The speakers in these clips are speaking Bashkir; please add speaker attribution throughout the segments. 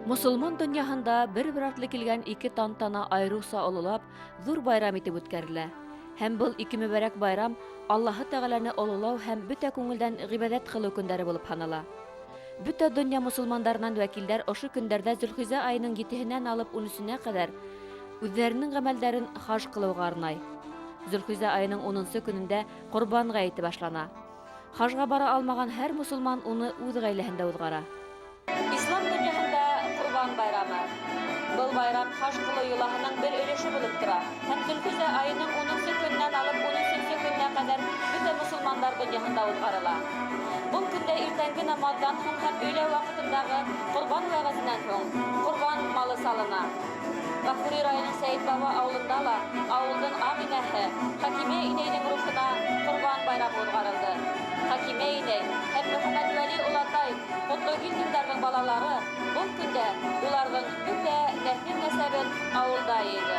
Speaker 1: Мосолман дөньяһында бер-бер артлы килгән ике тантана айырыуса ололап, ҙур байрам итеп үткәрелә. Һәм был ике мөбәрәк байрам Аллаһы Тәғәләне ололау һәм бөтә күңелдән ғибәҙәт ҡылыу көндәре булып һанала. Бөтә донъя мосолмандарынан вәкилдәр ошо көндәрҙә зөлхизә айының етеһенән алып унөсөнә ҡәҙәр үҙҙәренең ғәмәлдәрен хаж ҡылыуға арнай. Зөлхизә айының унынсы көнөндә Ҡорбан гаете башлана. Хажға бара алмаған һәр мосолман уны үҙ ғаиләһендә уҙғара. Ислам донъяһында Ҡорбан байрамы. Был байрам хаж ҡылыу йолаһының бер өлөшө булып тора һәм зөлхизә айының унынсы көнөнән алып унөсөнсө көнөнә ҡәҙәр бөтә мосолмандар донъяһында уҙғарыла. Был көндә иртәнге намаҙҙан һуң һәм өйлә ваҡытындағы ҡорбан вәғәзенән һуң ҡорбан малы салына. Ғафури районың Сәйетбаба ауылында ла ауылдың аҡ инәһе Хәкимә инәйҙең рухына Ҡорбан байрамы уҙғарылды. Хәкимә инәй һәм Мөхәммәтвәли олатай Ҡотлогилдиндарҙың балалары был көндә уларҙың бөтә нәҫел-нәсәбен ауылда йыйҙы.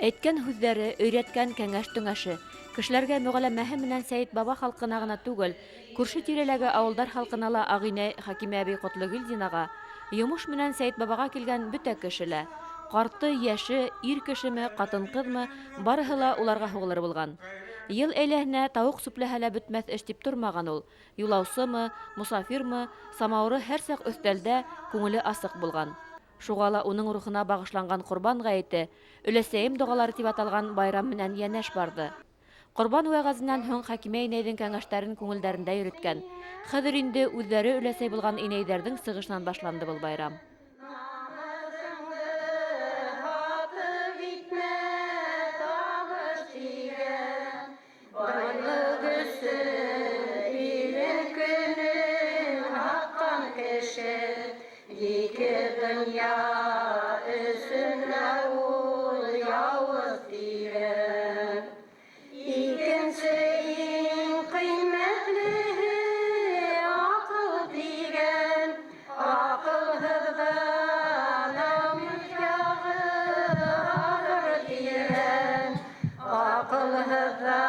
Speaker 1: Әйткән һүҙҙәре, өйрәткән кәңәш-төңәше, кешеләргә мөгаләмәһе менән Сәйетбаба халҡына ғына түгел, күрше-тирәләге ауылдар халҡына ла Ағинәй Хәкимә әбей Ҡотлогилдинаға йомош менән Сәйетбабаға килгән бөтә кеше лә, карты, йәше, ир кешеме, ҡатын-ҡыҙмы, барыһы ла уларға һуғылыр булган. Ел әйләһенә тауыҡ сүпләһә лә бөтмәҫ эш дип тормаган ул, юлаусымы, мосафирмы, самавыры һәрсак өҫтәлдә, күңеле асыҡ булган. Шуға ла уның рухына багышланган Корбан гаете Өләсәйем догалары дип аталган байрам менән янәш барҙы. Корбан вәгазеннән һуң Хәкимә инәйҙең кәңәштәрен күңелдәрендә йөрөткән, хәҙер инде үҙҙәре өләсәй булган инәйҙәрҙең сығышынан башланды был байрам.
Speaker 2: Намыҫыңды һатып итмә табыш тигән, Байлыҡ өсөн илен-көнөн һатҡан кеше, Ике донъя өсөн лә ул яуыз тигән. Икенсе иң ҡыйммәтлеһе аҡыл тигән, Аҡылһыҙҙан мал-мөлк яғы ағыр тигән. Аҡылһыҙҙа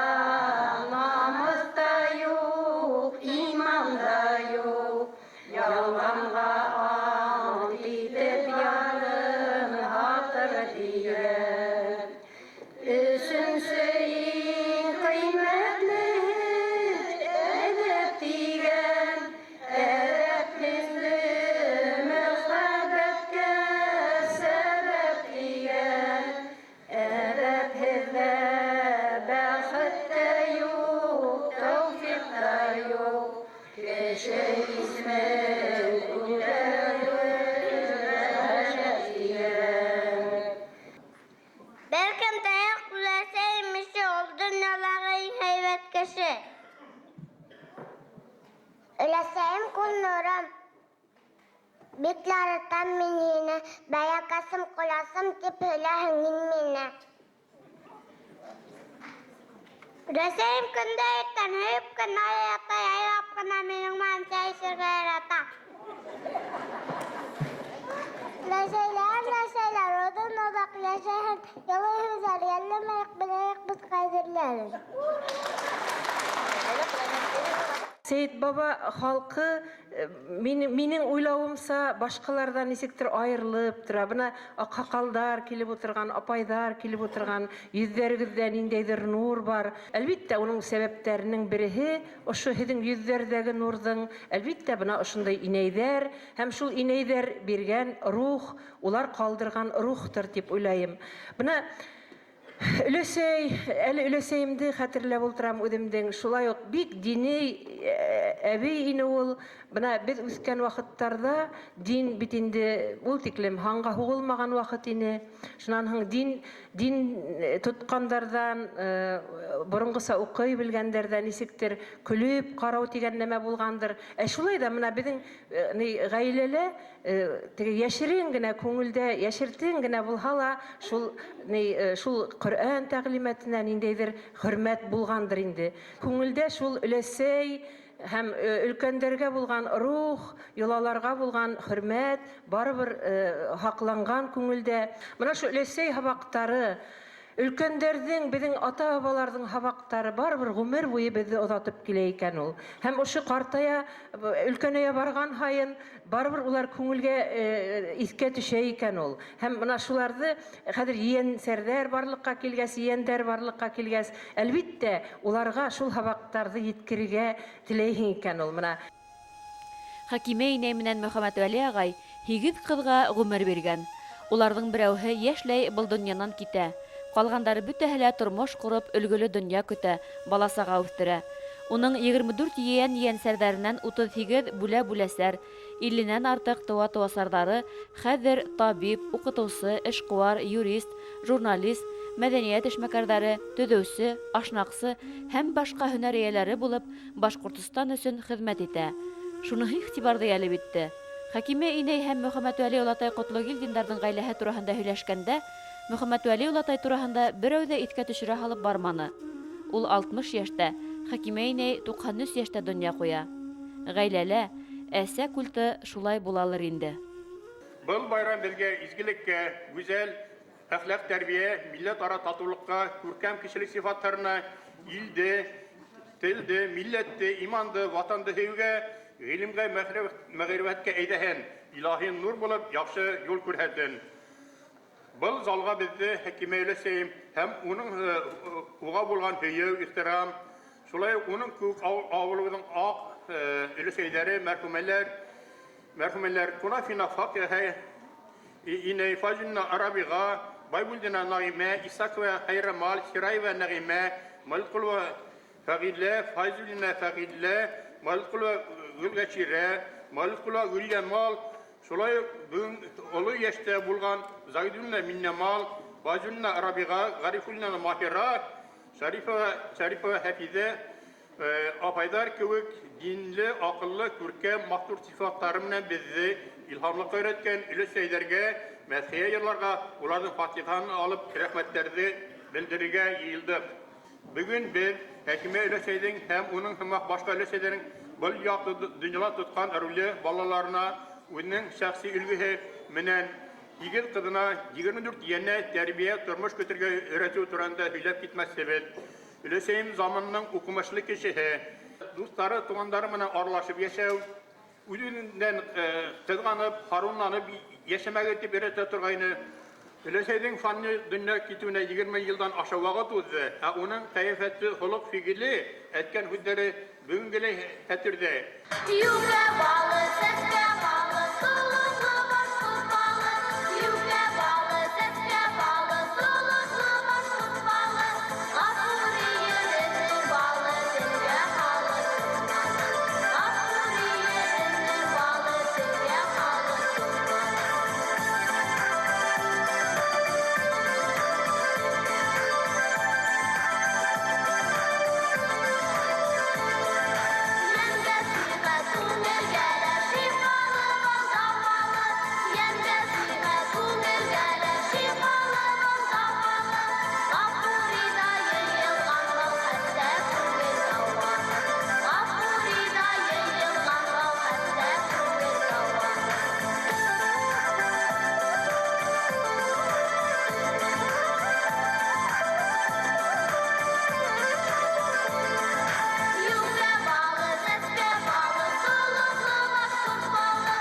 Speaker 2: намыҫ та юҡ, иман да юҡ. Ялғанға ант итеп ярын һатыр тигән. Өсөнсө иң ҡыйммәтлеһе әҙәп тигән. Әҙәп көслө мөхәббәткә сәбәп тигән. Әҙәпһеҙҙә бәхет тә юҡ, тәүфиҡ та юҡ. Кеше исемен күтәреүе ғәжәп тигән.
Speaker 3: Бәлкем, таяҡ өләсәйем өсөн ул донъялағы иң һәйбәт кеше. Өләсәйем күҙ нурым. Бик яратам мин һине, Бәләкәсем, ҡоясым, тип һөйләһең һин мине. Рәсәйем көндә иртән һөйөп кенә уята, яйлап ҡына минең менән сәй эсергә ярата. Рәсәйләр, рәсәйләр, оҙон-оҙаҡ йәшәһен, йылы һүҙҙәр йәлләмәйек, беләйек беҙ ҡәҙерләрен.
Speaker 2: Сәет баба халҡы Минең уйлауымса, башҡаларҙан нисектер айырылып тора. Бына аҡһаҡалдар килеп ултырған, апайҙар килеп ултырған, йөҙҙәрегеҙҙә ниндәйҙер нур бар. Әлбиттә, уның сәбәптәренең береһе ошо һеҙҙең йөҙҙәрҙәге нурҙың, әлбиттә, бына ошондай инәйҙәр һәм шул инәйҙәр биргән рух, улар ҡалдырған рухтыр тип уйлайым. Бына Өләсәй, әле өләсәйемде хәтерләп ултырам үҙемдең. Шулай уҡ бик дини әбей ине ул. Бына беҙ үҫкән ваҡыттарда дин бит инде ул тиклем һанға һуғылмаған ваҡыт ине. Шунан һуң дин дин тотҡандарҙан, боронғоса уҡый белгәндәрҙән нисектер көлөп ҡарау тигән нәмә булғандыр. Ә шулай да бына беҙҙең ни ғаиләлә Теге йәшерен генә күңелдә, йәшертен генә булһа ла, шул ни шул Коръән тәгълимәтенә ниндәйҙер хөрмәт булғандыр инде. Күңелдә шул өләсәй һәм өлкәндәргә булган рух, йолаларга булган хөрмәт барыбер һакланган күңелдә. Менә шул өләсәй һабаҡтары. Өлкәндәрҙең, беҙҙең ата-бабаларҙың һабаҡтары барыбер ғүмер буйы беҙҙе оҙатып килә икән ул. Һәм ошо ҡартая, өлкәнәйә барған һайын барыбер улар күңелгә иҫкә төшә икән ул. Һәм бына шуларҙы хәҙер ейәнсәрҙәр барлыҡҡа килгәс, ейәндәр барлыҡҡа килгәс, әлбиттә, уларға шул һабаҡтарҙы еткерергә теләйһең икән ул. Бына
Speaker 1: Хәкимә инәй менән Мөхәммәтвәли ағай һигеҙ ҡыҙға ғүмер биргән. Уларҙың берәүһе йәшләй был донъянан китә. Ҡалғандары бөтәһе лә тормош ҡороп, өлгөлө донъя көтә, бала-саға үҫтерә. Уның 24 ейән-ейәнсәрҙәренән 38 бүлә-бүләсәр, илленән артыҡ тыуа-тыуасарҙары хәҙер табип, уҡытыусы, эшҡыуар, юрист, журналист, мәҙәниәт эшмәкәрҙәре, төҙөүсе, ашнаҡсы һәм башҡа һөнәр эйәләре булып Башҡортостан өсөн хеҙмәт итә. Шуныһы иғтибарҙы йәлеп итте. Хәкимә инәй һәм Мөхәммәтвәли олатай Ҡотлогилдиндарҙың ғаиләһе тураһында һөйләшкәндә, Мөхәммәтвәли олатай тураһында берәү ҙә иҫкә төшөрә һалып барманы. Ул 60 йәштә, Хәкимә инәй 93 йәштә донъя ҡуя. Ғаиләлә әсә культы шулай булалыр инде.
Speaker 4: Был байрам беҙгә изгелеккә, гүзәл әхлаҡ тәрбиә, милләт-ара татыулыҡҡа, күркәм кешелек сифаттарына, илде, телде, милләтте, иманды, ватанды һөйөүгә, ғилемгә, мәғрифәткә әйҙәһен, илаһи нур булып яҡшы юл күрһәтен. Был залға беҙҙе Хәкимә өләсәйем һәм уның уға булған һөйөү, ихтирам, шулай уҡ уның кеүек ауылыбыҙҙың аҡ өләсәйҙәре, мәрхүмәләр Кунафина Фаҡиһә, Инәй Фазина Рабиға, Байбулдина Нағимә, Исакова Хәйрамал, Сираева Нәғимә, Малиҡолова Фәғилә, Файзуллина Фәғилә, Малиҡолова Гөлгәширә, Малиҡолова Гөлйәмал, шулай уҡ бөгөн оло йәштә булған Загидуллина Миннямал, Бажуллина Рабиға, Ғарифуллина Маһира, Шәрипова Хәфиҙә апайҙар кеүек динле, аҡыллы, күркәм, матур сифаттары менән беҙҙе илһамлыҡҡа өйрәткән өләсәйҙәргә мәҙхиә йырларға, уларҙың фатихаһын алып, рәхмәттәрҙе белдерергә йыйылдыҡ. Бөгөн беҙ Хәкимә өләсәйҙең һәм уның һымаҡ башҡа өләсәйҙәрҙең был яҡты донъяла тотҡан роле балаларына үҙенең шәхси өлгөһө менән һигеҙ ҡыҙына 24 йәнә тәрбиә, тормош көтөргә өйрәтеү тураһында һөйләп китмәксебеҙ. Өләсәйем заманының уҡымышлы кешеһе, дуҫтары, туғандары менән аралашып йәшәү, үҙ-үҙенән ҡыҙғанып, һарунланып йәшәмәгеҙ тип өйрәтә торғайны. Өләсәйҙең фани донъя китеүенә 20 йылдан аша ваҡыт уҙҙы, ә уның ҡиәфәте, холоҡ фиғеле, әйткән һүҙҙәре бөгөнгө лә хәтерҙә.
Speaker 3: Йүкә балы, сәскә балы, солоҡло башҡорт балы. Йүкә балы, сәскә балы, солоҡло башҡорт балы. Ғафури еренең балы, телгә һалып торманы. Ғафури еренең балы, телгә һалып торманы. Йәнгә сихәт, күңелгә лә шифалы бал дауалы. Йәнгә сихәт, күңелгә лә шифалы бал дауалы. Ғафуриҙа йыйылған бал хәстә күңел дауалы. Ғафуриҙа йыйылған бал хәстә күңел дауалы. Йүкә балы, сәскә балы, солоҡло башҡорт балы.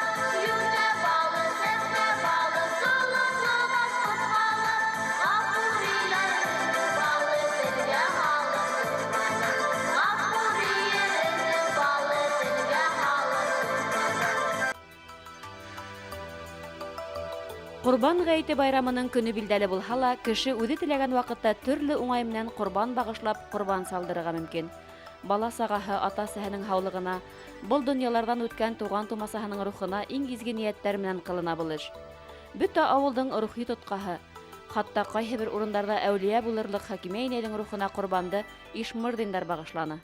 Speaker 3: Йүкә балы, сәскә балы, солоҡло башҡорт балы. Ғафури еренең балы, телгә һалып торманы. Ғафури еренең балы, телгә һалып торманы.
Speaker 1: Ҡорбан ғәйете байрамының көнө билдәле булһа ла, кеше үҙе теләгән ваҡытта төрлө уңай менән ҡорбан бағышлап, ҡорбан салдырырға мөмкин. Бала-сағаһы, ата-әсәһенең һаулығына, был донъяларҙан үткән туған-тумасаһының рухына иң изге ниәттәр менән ҡылына был эш. Бөтә ауылдың рухи тотҡаһы, хатта ҡайһы бер урындарҙа әүлиә булырлыҡ Хәкимә инәйҙең рухына ҡорбанды Ишмырҙиндар бағышланы.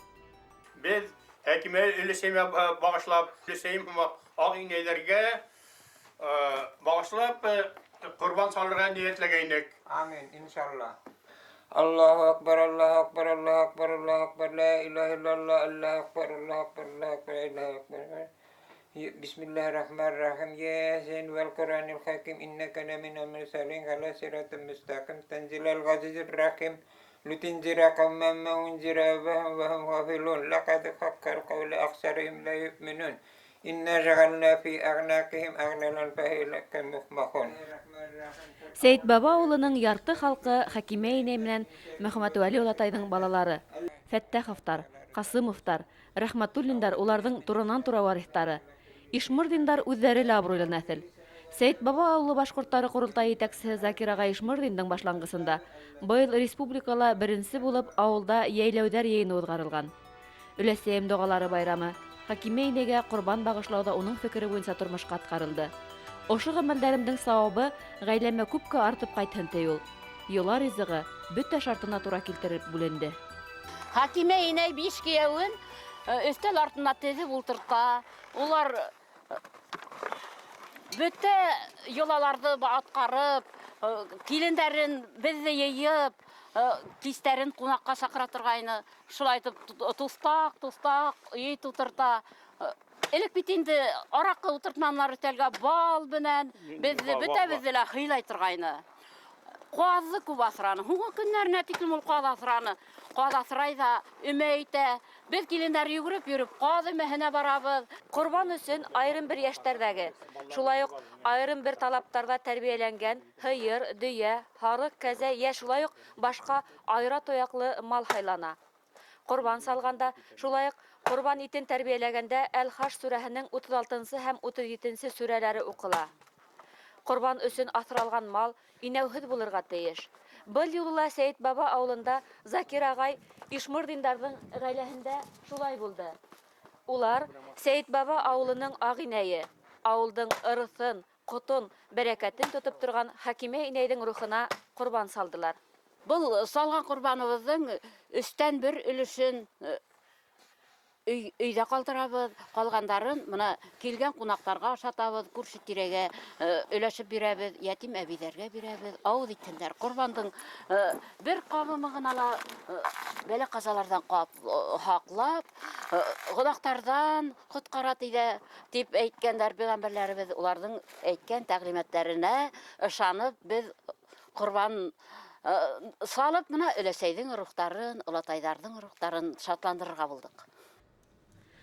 Speaker 4: Беҙ Хәкимә өләсәйемә бағышлап, өләсәйем һымаҡ аҡ инәйҙәргә бағышлап ҡорбан салырға ниәтләгәйнек.
Speaker 5: Амин, иншалла. Аллаһу акбар, Аллаһу акбар, Аллаһу акбар, Аллаһу акбар, ла илаһа иллаллаһ, Аллаһу акбар, Аллаһу акбар, Аллаһу акбар, ла илаһа акбар. Бисмиллаһир рахманир рахим. Ясин вәл Куранил хаким иннәкә ләминәл мөрсәлин галә сиратым мөстәкыйм тәнзиләл газизир рахим. Литунзира кавмән мә унзира абаһум вә һум гафилун. Ләкад хаккал кавлу аксарихим ла юъминун. Иннә җәгалнә фи әгънакихим әгъләлән фәһия кәлмухмахун.
Speaker 1: Сәетбаба авылының ярты халкы Хәкимә инәй менән Мөхәммәтвәли олатайҙың балалары. Фәттәховтар, Ҡасымовтар, Рәхмәтуллиндар уларҙың туранан-тура вариҫтары. Ишмырҙиндар үҙҙәре лә абруйлы нәҫел. Сәетбаба ауылы башҡорттары ҡоролтайы етәксеһе Закир ағай Ишмырҙиндың башланғысында быйыл республикала беренсе булып ауылда йәйләүҙәр йыйыны уҙғарылған. Өләсәйем доғалары байрамы, Хакимә инәйгә ҡорбан бағышлау ҙа уның фекере буйынса тормошҡа атҡарылды. Ошо ғәмәлдәремдең сауабы ғаиләмә күпкә артып ҡайтһын, ти ул. Йола ризығы бөтә шартына тура килтереп бүленде.
Speaker 6: Хакимә инәй биш кейәүен өҫтәл артына теҙеп ултырта. Улар бөтә йолаларҙы атҡарып, килендәрен беҙҙе йыйып, кистәрен ҡунаҡҡа саҡыра торғайны. Шулай итеп туҫтаҡ, туҫтаҡ ит ултырта. Элек бит инде араҡы ултыртманылар өҫтәлгә, бал менән беҙҙе бөтәбеҙҙе лә һыйлай торғайны. Ҡаҙҙы күп аҫраны. Һуңғы көндәренә тиклем ул ҡаҙ аҫраны. Ҡаҙ аҫрай ҙа, өмә итә. Беҙ килендәр йүгереп йөрөп ҡаҙ өмәһенә барабыҙ.
Speaker 1: Ҡорбан өсөн айырым бер йәштәрҙәге, шулай уҡ айырым бер талаптарҙа тәрбиәләнгән һыйыр, дөйә, һарыҡ, кәзә йә шулай уҡ башҡа айыра тояҡлы мал һайлана. Ҡорбан салғанда, шулай уҡ ҡорбан итен тәрбиәләгәндә Әл-Хаш сүрәһенең 36 һәм 37 сүрәләре уҡыла. Ҡорбан өсөн аҫралған мал инәүһеҙ булырға тейеш. Был юлы ла Сәйетбаба ауылында Закир ағай Ишмырҙиндарҙың ғаиләһендә шулай булды. Улар Сәйетбаба ауылының ағ инәйе, ауылдың ырыҫын, ҡотон, бәрәкәтен тотоп торған Хәкимә инәйҙең рухына ҡорбан салдылар.
Speaker 6: Был салған ҡорбаныбыҙҙың өстән бер өлөшөн өйҙә ҡалдырабыҙ, ҡалғандарын бына килгән ҡунаҡтарға ашатабыҙ, күрше тирәгә өләшеп бирәбеҙ, ятим әбейҙәргә бирәбеҙ, ауыҙ итһендәр. Ҡорбандың бер ҡабымы ғына ла бәлә ҡазаларҙан һаҡлап, гонаһтарҙан ҡотҡара тип әйткәндәр пәйғәмбәрләребеҙ. Уларҙың әйткән тәғлимәттәренә ышанып, беҙ ҡорбан салып, бына өләсәйҙең рухтарын, олатайҙарҙың рухтарын шатландырырға булдыҡ.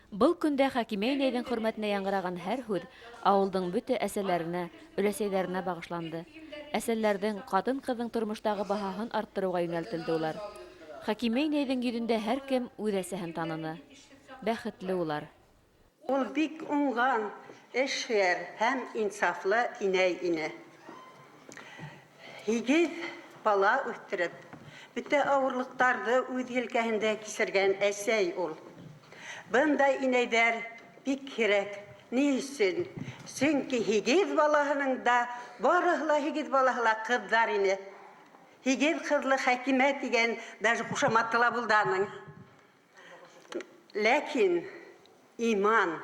Speaker 1: Был көндә Хәкимә инәйҙең хөрмәтенә яңғыраған һәр һүҙ ауылдың бөтә әсәләренә, өләсәйҙәренә бағышланды. Әсәләрҙең, ҡатын-ҡыҙҙың тормоштағы баһаһын арттырыуға йүнәлтелде улар. Хәкимә инәйҙең йөҙөндә һәр кем үҙ әсәһен таныны. Бәхетле улар.
Speaker 7: Ул бик уңған, эшһөйәр һәм инсафлы инәй ине. 8 бала үҫтереп, бөтә ауырлыҡтарҙы үҙ елкәһендә кисергән әсәй ул. Бындай инәйҙәр бик һирәк. Ни өсөн? Сөнки 8 балаһының да, барыһы ла 8 балаһы ла ҡыҙҙар ине. 8 ҡыҙлы Хәкимә тигән даже ҡушаматы ла булды аның. Ләкин иман,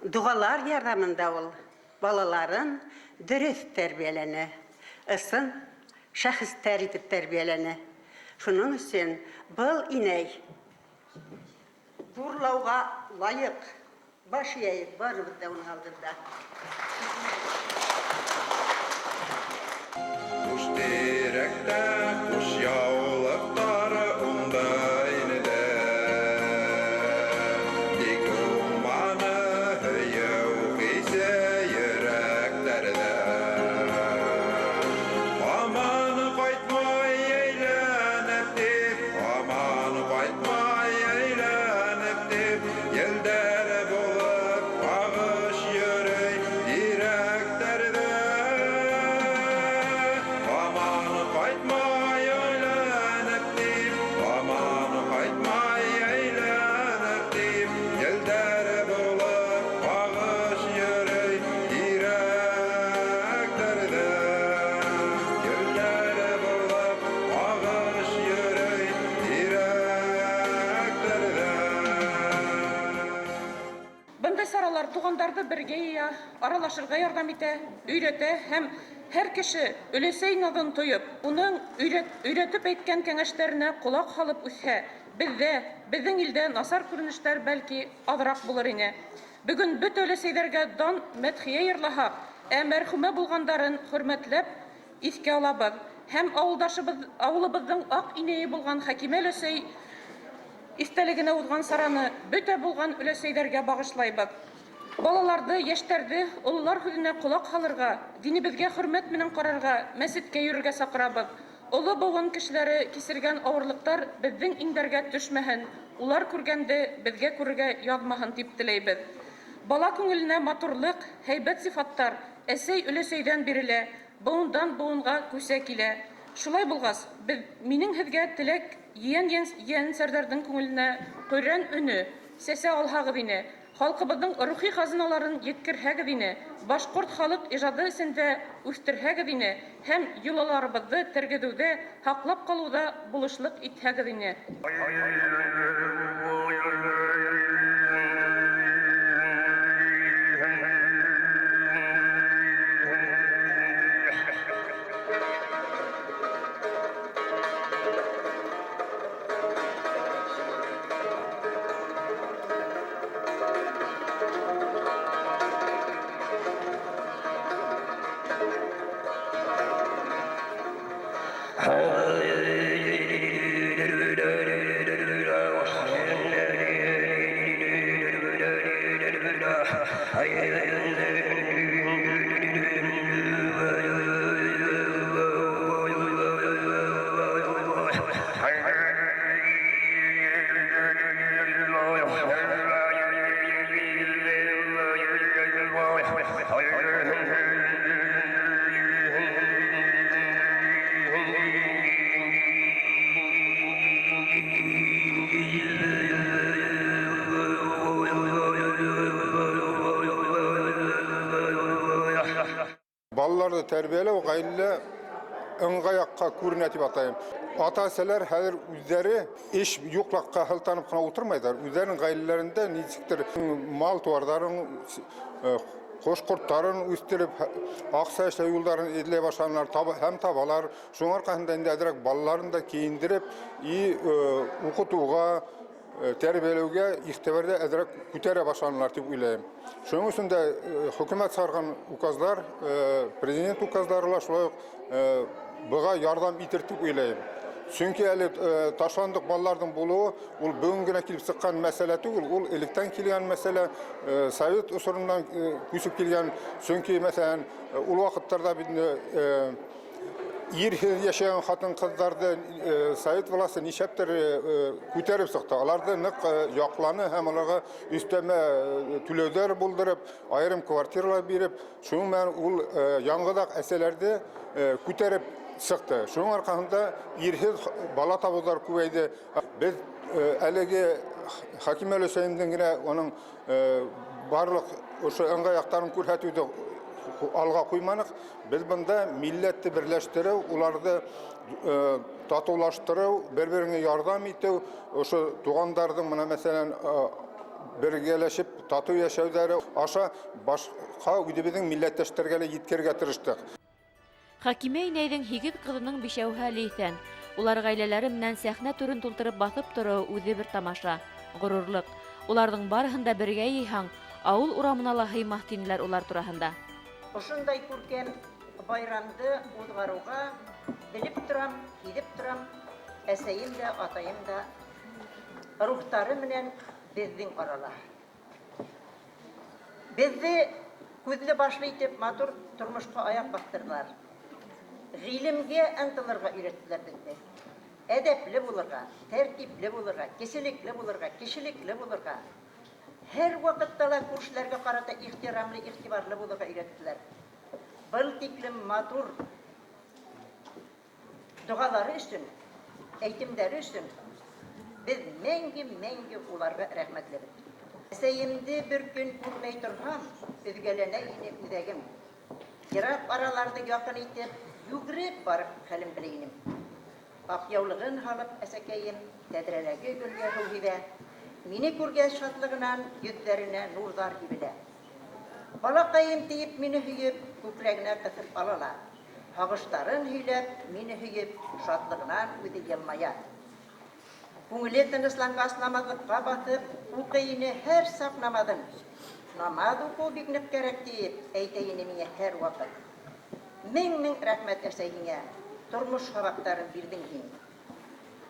Speaker 7: доғалар ярҙамында ул балаларын дөрөҫ тәрбиәләне, ысын шәхестәр итеп тәрбиәләне. Шуның өсөн был инәй ҙурлауға лайыҡ. Баш эйәйек барыбыҙ ҙа уның алдында.
Speaker 8: Ҡуш тирәктә ҡуш яулыҡтары уңды инде. Тик уңманы һөйөү хисе йөрәктәрҙә. Һаман ҡайтмай әйләнеп тип, һаман ҡайтмай әйләнеп тип, елдәр булып ағыш йөрөй тирәктәрҙә. Һаман ҡайтмай әйләнеп тип, һаман ҡайтмай әйләнеп тип, елдәр булып ағыш йөрөй тирәктәрҙә. Елдәр булып ағыш йөрөй тирәктәрҙә.
Speaker 9: Бындай саралар туғандарҙы бергә йыя, аралашырға ярҙам итә, өйрәтә һәм һәр кеше өләсәй наҙын тойоп, уның өйрәтеп әйткән кәңәштәренә ҡолаҡ һалып үҫһә, Беҙҙә, беҙҙең илдә насар күренештәр бәлки аҙыраҡ булыр ине. Бөгөн бөтә өләсәйҙәргә дан мәдхиә йырлаһаҡ, ә мәрхүмә булғандарын хөрмәтләп иҫкә алабыҙ. Һәм ауылдашыбыҙ, ауылыбыҙҙың аҡ инәйе булған Хәкимә өләсәй иҫтәлегенә уҙған сараны бөтә булған өләсәйҙәргә бағышлайбыҙ. Балаларҙы, йәштәрҙе ололар һүҙенә ҡолаҡ һалырға, динебеҙгә хөрмәт менән ҡарарға, мәсеткә йөрөргә саҡырабыҙ. Оло быуын кешеләре кисергән ауырлыҡтар беҙҙең иңдәргә төшмәһен, улар күргәнде беҙгә күрергә яҙмаһын тип теләйбеҙ. Бала күңеленә матурлыҡ, һәйбәт сифаттар әсәй-өләсәйҙән бирелә, быуындан быуынға күсә килә. Шулай булғас, беҙ минең һеҙгә теләк ейән-ейәнсәрҙәрҙең күңеленә Ҡөрьән өнө сәсә алһағыҙ ине, халҡыбыҙҙың рухи хазиналарын еткерһәгеҙ ине, башҡорт халыҡ ижады эсендә үҫтерһәгеҙ ине һәм йолаларыбыҙҙы тергеҙеүҙә, һаҡлап ҡалыуҙа булышлыҡ итһәгеҙ ине.
Speaker 8: Балаларҙы тәрбиәләү ғаиләлә ыңғай яҡҡа күренә тип атайым. Ата-әсәләр хәҙер үҙҙәре эш юҡлыҡҡа һылтанып ҡына ултырмайҙар. Үҙҙәренең ғаиләләрендә нисектер мал-тыуарҙарын, ҡош-ҡорттарын үҫтереп, аҡса эшләү юлдарын эҙләй башланылар һәм табалар. Шуның арҡаһында инде әҙерәк балаларын да кейендереп, и уҡытыуға, тәрбиәләүгә иғтибарҙы әҙерәк күтәрә башланылар тип уйлайым. Шуның өсөн дә хөкүмәт сығарған указлар, президент указлары ла шулай уҡ быға ярҙам итер тип уйлайым. Сөнки әле ташландыҡ балаларҙың булыуы ул бөгөн генә килеп сыҡҡан мәсьәлә түгел, ул электән килгән мәсьәлә, совет осоронан күсеп килгән. Сөнки, мәҫәлән, ул ваҡыттарҙа бит инде ирһеҙ йәшәгән ҡатын-ҡыҙҙарҙы совет власты нисәптер күтәреп сыҡты. Аларҙы ныҡ яҡланы һәм уларға өҫтәмә түләүҙәр булдырып, айырым квартиралар биреп, шуның менән ул яңғыҙаҡ әсәләрҙе күтәреп сыҡты. Шуның арҡаһында ирһеҙ бала табыуҙар күбәйҙе. Беҙ әлеге Хәкимә өләсәйемдең генә уның барлыҡ ошо ыңғай яҡтарын күрһәтеүҙе алға ҡуйманыҡ. Беҙ бында милләтте берләштереү, уларҙы татыулаштырыу, бер-береңә ярҙам итеү, ошо туғандарҙың мына мәҫәлән бергәләшеп татыу йәшәүҙәре аша башҡа үҙебеҙҙең милләттәштәргә лә еткерергә тырыштыҡ.
Speaker 1: Хәкимә инәйҙең 8 ҡыҙының бишәүһе әле иҫән. Улар ғаиләләре менән сәхнә түрен тултырып баҫып тороуы үҙе бер тамаша, ғорурлыҡ. Уларҙың барыһын да бергә йыйһаң, ауыл урамына ла һыймаҫ тинеләр улар тураһында.
Speaker 7: Ошондай күркәм байрамды уҙғарыуға белеп торам, һиҙеп торам, әсәйем дә, атайым да рухтары менән беҙҙең арала. Беҙҙе күҙле башлы итеп матур тормошҡа аяҡ баҫтырҙылар. Ғилемгә ынтылырға өйрәттеләр беҙҙе. Әҙәпле булырға, тәртипле булырға, кеселекле булырға, кешелекле булырға. Һәр ваҡытта ла күршеләргә ҡарата ихтирамлы, иғтибарлы булырға өйрәттеләр. Был тиклем матур доғалары өсөн, әйтемдәре өсөн беҙ мәңге-мәңге уларға рәхмәтлебеҙ. Әсәйемде бер көн күрмәй торһам, өҙгәләнә ине үҙәгем. Йыраҡ араларҙы яҡын итеп, йүгереп барып хәлем белә инем. Аҡ яулығын һалып әсәкәйем тәҙрәләге гөлгә һыу һибә. Мине күргәс шатлығынан йөҙҙәренә нурҙар һибелә. Балаҡайым тиеп мине һөйөп, күкрәгенә ҡыҫып ала ла. Һағыштарын һөйләп, мине һөйөп, шатлығынан үҙе йылмая.
Speaker 10: Күңеле тынысланғас, намаҙлыҡҡа баҫып, уҡый ине һәр саҡ намаҙын. Намаҙ уҡыу бик ныҡ кәрәк тиеп, әйтә ине миңә һәр ваҡыт. Мең-мең рәхмәт, әсәй, һиңә, тормош һабаҡтарын бирҙең һин.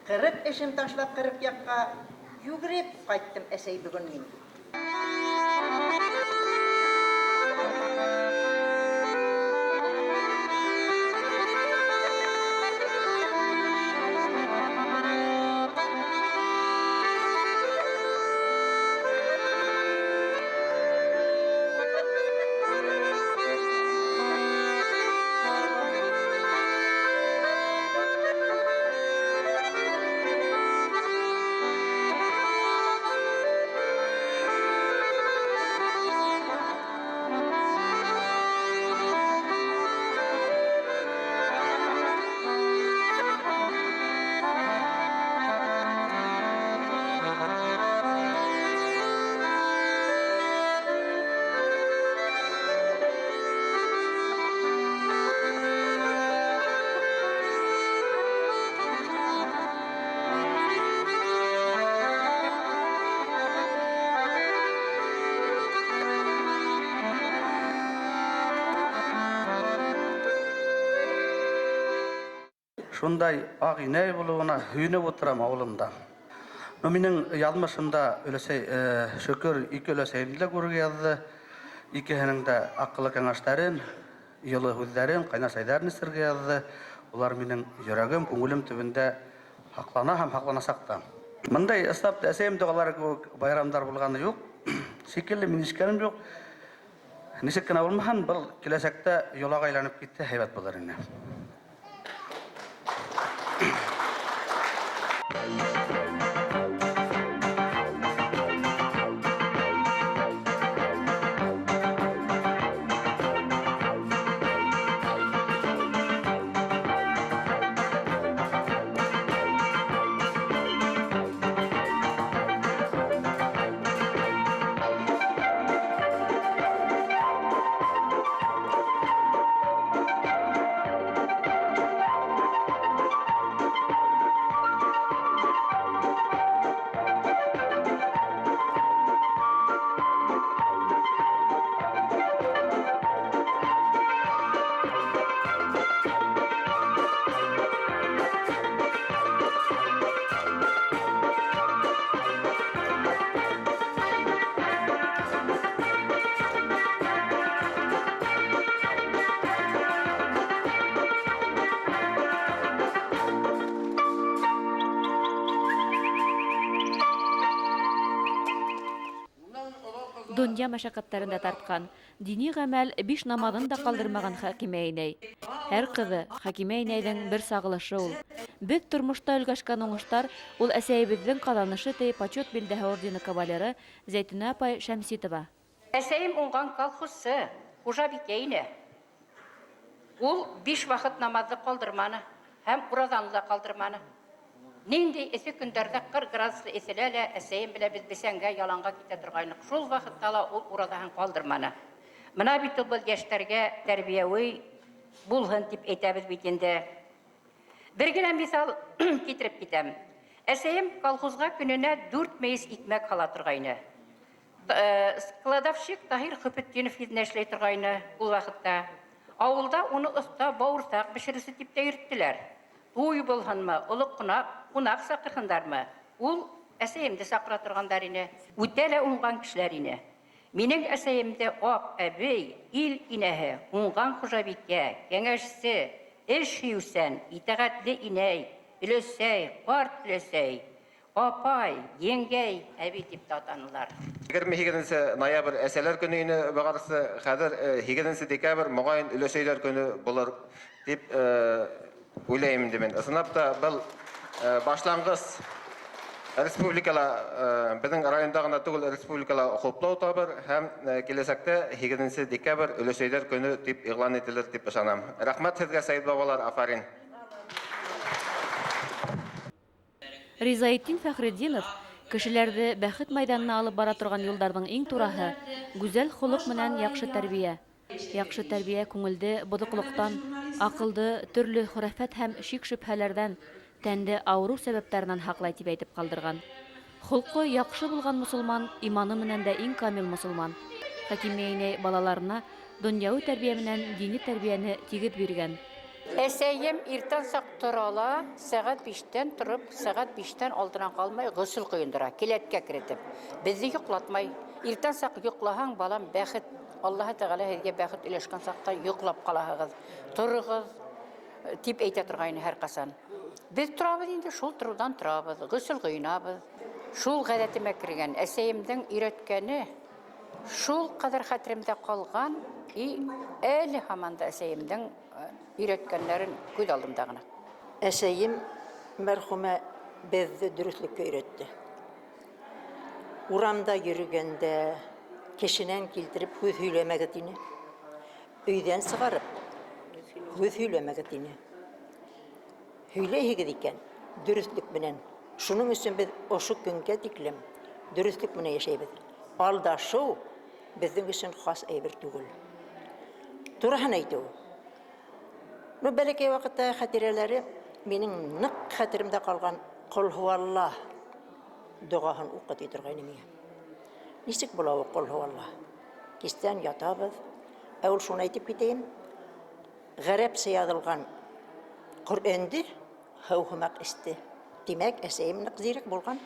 Speaker 10: 40 эшем ташлап 40 яҡҡа, йүгереп ҡайттым, әсәй, бөгөн мин.
Speaker 11: Шундай ак инәй булыуына һөйөнөп ултырам ауылымда. Ну, минең яҙмышымда өләсәй, шөкөр, ике өләсәйемде лә күрергә яҙҙы. Икеһенең дә аҡыллы кәңәштәрен, йылы һүҙҙәрен, ҡайнар сәйҙәрен эсергә яҙҙы. Улар минең йөрәгем, күңелем төбөндә һаҡлана һәм һаҡланасаҡ та. Бындай ысынлап та әсәйем доғалары кеүек байрамдар булғаны юҡ. Шикелле мин ишеткәнем юҡ. Нисек кенә булмаһын, был киләсәктә йолаға әйләнеп китһә һәйбәт булыр ине.
Speaker 1: Донъя мәшәҡәттәрен дә тартҡан, дини ғәмәл биш намаҙын да ҡалдырмаған Хәкимә инәй. Һәр ҡыҙы Хәкимә инәйҙең бер сағылышы ул. Беҙ тормошта өлгәшкән уңыштар ул әсәйебеҙҙең ҡаҙанышы, ти Почет билдәһе ордены кавалеры Зәйтүнә апай Шәмситова.
Speaker 12: Әсәйем уңған колхозсы, хужабикә ине. Ул биш ваҡыт намаҙҙы ҡалдырманы һәм ураҙаны ла ҡалдырманы. Ниндәй эҫе көндәрҙә 40 градуслы эҫелә лә әсәйем белән беҙ бесәнгә яланға китә торғайныҡ. Шул ваҡытта ла ул ураҙаһын ҡалдырманы. Бына бит ул был йәштәргә тәрбиәүи булһын тип әйтәбеҙ бит инде. Бер генә миҫал китереп китәм. Әсәйем колхозға көнөнә 4 мейес икмәк һала торғайны. Складовщик Таһир Хөпетдинов йөҙенә эшләй торғайны ул ваҡытта. Ауылда уны оҫта бауырһаҡ бешереүсе тип тә йөрөттөләр. Туй булһынмы, оло ҡунаҡ саҡырһындармы, ул әсәйемде саҡыра торғандар ине. Үтә лә уңған кешеләр ине. Минең әсәйемде аҡ әбей, ил инәһе, уңған хужабикә, кәңәшсе, эш һөйөүсән, итәғәтле инәй, өләсәй, ҡарт өләсәй, апай, еңгәй, әбей тип тә атанылар.
Speaker 13: 28 ноябрь әсәләр көнө ине бағарысы, хәҙер 8 декабрь моғайын өләсәйләр көнө булыр тип уйлайым инде мин. Ысынлап та был башланғыс республикала, беҙҙең районда ғына түгел, республикала хуплау табыр һәм киләсәктә 8 декабрь өләсәйләр көнө тип иғлан ителер тип ышанам. Рәхмәт һеҙгә, Сәйет бабалар, афарин.
Speaker 1: Ризаетдин Фәхретдинов кешеләрҙе бәхет майҙанына алып бара торған юлдарҙың иң тураһы гүзәл холоҡ менән яҡшы тәрбиә. Яҡшы тәрбиә күңелде боҙоҡлоҡтан, аҡылды төрлө хөрәфәт һәм шик-шөбһәләрҙән, тәнде авыру сәбәптәренән һаклай, дип әйтеп калдырган. Холҡо яҡшы булған мосолман иманы менән дә иң камил мосолман. Хәкимә инәй балаларына донъяуи тәрбиә менән дини тәрбиәне тигеҙ биргән.
Speaker 12: Әсәйем иртән саҡ тора ла, сәғәт биштән тороп, сәғәт биштән алдынан ҡалмай ғөсөл ҡойондора, келәткә керетеп. Беҙҙе йоҡлатмай. Иртән саҡ йоҡлаһаң, балам, бәхет. Аллаһы Тәғәлә һеҙгә бәхет өләшкән саҡта йоҡлап ҡалаһығыҙ. Тороғоҙ, дип әйтә торғайны һәр ҡасан. Беҙ торабыҙ инде, шул тороуҙан торабыҙ, ғөсөл ҡойонабыҙ. Шул ғәҙәтемә кергән. Әсәйемдең өйрәткәне шул ҡәҙәр хәтеремдә ҡалған, и әле һаман да әсәйемдең өйрәткәндәрен күҙ алдымда ғына.
Speaker 10: Әсәйем мәрхүмә беҙҙе дөрөҫлөккә өйрәтте. Урамда йөрөгәндә кешенән килтереп һүҙ һөйләмәгеҙ тине. Өйҙән сығарып һүҙ һөйләмәгеҙ тине. Һөйләйһегеҙ икән, дөрөҫлөк менән. Шуның өсөн беҙ ошо көнгә тиклем дөрөҫлөк менән йәшәйбеҙ. Алдашыу беҙҙең өсөн хас әйбер түгел. Тураһын әйтеү. Ну, бәләкәй ваҡытта хәтирәләре минең ныҡ хәтеремдә ҡалған Ҡол һуаллаһ доғаһын уҡы ти торғайны миңә. Нисек була ул Ҡол һуаллаһ? Кистән ятабыҙ. Ә ул шуны әйтеп китәйем. Ғәрәпсә яҙылған Ҡөрьәнде һыу һымаҡ эсте. Тимәк, әсәйем ныҡ зирәк булған.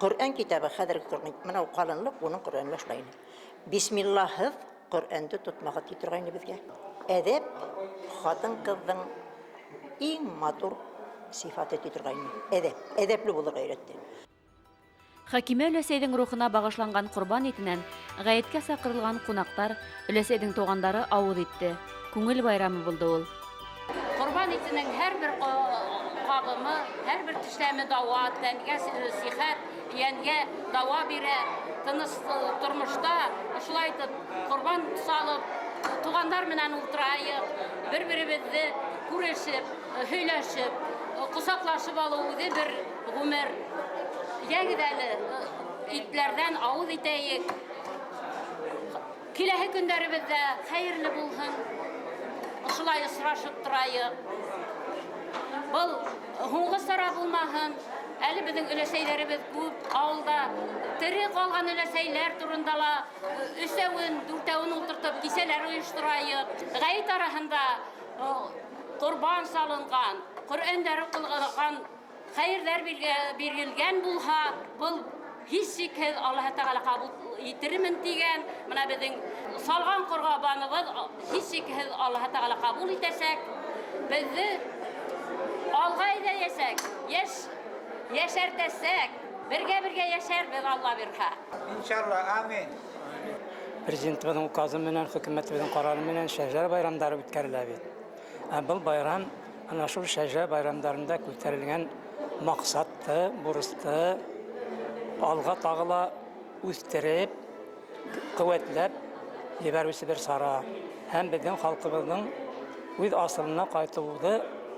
Speaker 10: Ҡөрьән китабы хәҙерге ҡөрьән, мына ул ҡалынлыҡ уның Ҡөрьәненә шулай ине. Бисмиллаһыҙ Ҡөрьәнде тотмағыҙ ти торғайны беҙгә. Әҙәп хатын-ҡыҙҙың иң матур сифаты ти торғайны. Әҙәп, әҙәпле булырға өйрәтте.
Speaker 1: Хәкимә өләсәйҙең рухына бағышланған ҡорбан итенән ғәйеткә саҡырылған ҡунаҡтар, өләсәйҙең туғандары ауыҙ итте. Күңел байрамы булды ул.
Speaker 6: Ҡорбан итенең һәр бер ҡабымы, һәр бер тешләме дауа, тәнгә сихәт, йәнгә дауа бирә. Тыныс тормошта шулай итеп ҡорбан салып, туғандар менән ултырайыҡ, бер-беребеҙҙе күрешеп, һөйләшеп, ҡосаҡлашып алыу үҙе бер ғүмер. Йәгеҙ әле, итләрҙән ауыҙ итәйек. Киләһе көндәребеҙҙә хәйерле булһын. Ошолай осрашып торайыҡ. Был һуңғы сара булмаһын. Әле беҙҙең өләсәйҙәребеҙ күп, ауылда тере ҡалған өләсәйләр турында ла өсәүен, дүртәүен ултыртып кисәләр ойошторайыҡ. Ғәйет араһында ҡорбан салынған, Ҡөрьәндәр уҡылған, хәйерҙәр бирелгән булһа, был һис шикһеҙ Аллаһы Тәғәлә ҡабул итермен тигән. Бына беҙҙең салған ҡорбаныбыҙ һис шикһеҙ Аллаһы Тәғәлә ҡабул итәсәк. Беҙҙе алға әйҙәйәсәк, йәш йәшәртәсәк, бергә-бергә йәшәрбеҙ Алла бирһә.
Speaker 5: Иншалла, амин.
Speaker 14: Президентыбыҙҙың указы менән, хөкүмәтебеҙҙең ҡарары менән шәжәрә байрамдары үткәрелә бит. Ә был байрам ана шул шәжәрә байрамдарында күтәрелгән маҡсатты, бурысты алға тағы ла үҫтереп, ҡеүәтләп ебәреүсе бер сара һәм беҙҙең халҡыбыҙҙың үҙ асылына ҡайтыуҙы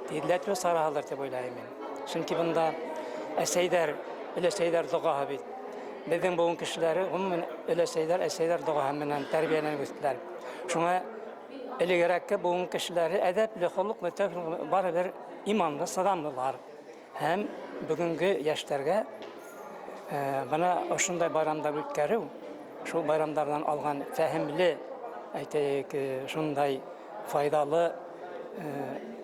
Speaker 14: тиҙләтеү сараһылыр тип уйлайым мин. Сөнки бында әсәйҙәр, өләсәйҙәр доғаһы бит. Беҙҙең быуын кешеләре ғөмүмән өләсәйҙәр, әсәйҙәр доғаһы менән тәрбиәләнеп үҫтеләр. Шуңа элегерәкке быуын кешеләре әҙәпле, холоҡло, барыбер иманлы, сыҙамлылар. Һәм бөгөнгө йәштәргә бына ошондай байрамдар үткәреү, шул байрамдарҙан алған фәһемле, әйтәйек, шундай файҙалы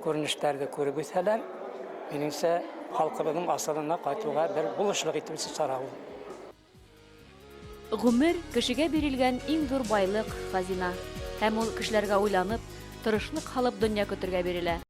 Speaker 14: күренештәрҙе күреп үҫһәләр, минеңсә, халҡыбыҙҙың асылына ҡайтыуға бер булышлыҡ итеүсе сара ул.
Speaker 1: Ғүмер кешегә бирелгән иң ҙур байлыҡ, хазина. Һәм ул кешеләргә уйланып, тырышлыҡ һалып донъя көтөргә бирелә.